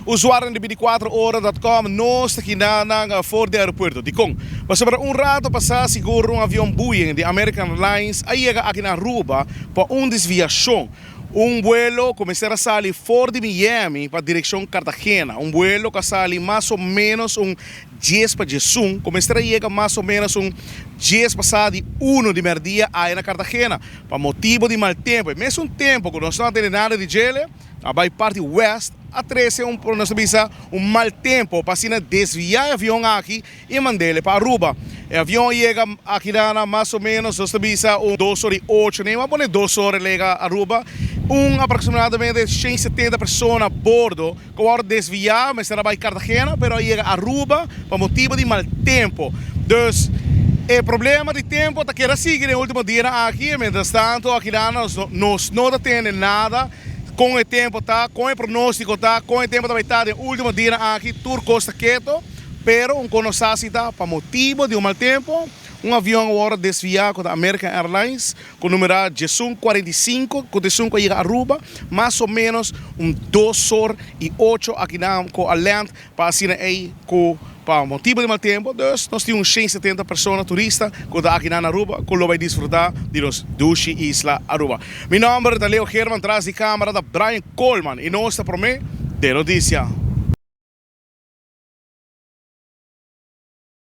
Usuarionan di binticuatroora.com, nos ta kinanan for di aeropuerto. Dikon? Pasobra un rato pasá sigur un avion Boeing di American Airlines a yega aki na Aruba pa un desviashon. Un buelo ku mester a sali for di Miami pa direkshon Cartagena. Un buelo ku a sali mas o ménos un dies pa diesun, ku mester a yega mas o ménos un dies pasá di uno di mèrdia aya na Cartagena. Pa motibu di mal tempu, e mesun tempu ku nos no a tene nada di djele, A bai parti west a trece un, nos ta bisa, un mal tempo pa asina desvia e avion aki y mandele pa Aruba. E avion a yega aki na mas o menos, nos ta bisa, un dos ora y ocho, ne a pone dos ora el a yega Aruba. Un aproximadamente 170 persona a bordo cu a wordo desvia, mester a bai Cartagena, pero a yega Aruba pa motibo di mal tempo. Dus, e problema di tempo ta keda sigui den e ultimo dianan aki, y mientras tanto aki na nos no ta tende nada. Kon e tempo ta, kon e pronóstiko ta, kon e tempo ta bai ta den último dianan aki, tur kos ta keto, pero un kon nos sa si ta pa motibo di un mal tempo, un avion a wòrdu desviá ku ta American Airlines ku numera diesun kuarenta i sinku ku ta esun ku a yega Aruba mas o ménos un dos or i ocho akinan ku a lènt Pa asina ei ku pa motibu di mal tempu, dus nos tin un 170 persona turista ku ta aki na Aruba ku lo bai disfruta di nos dushi isla Aruba. Mi nomber ta Leo Geerman, tras di camera ta Brian Koolman y nos ta prome den noticia.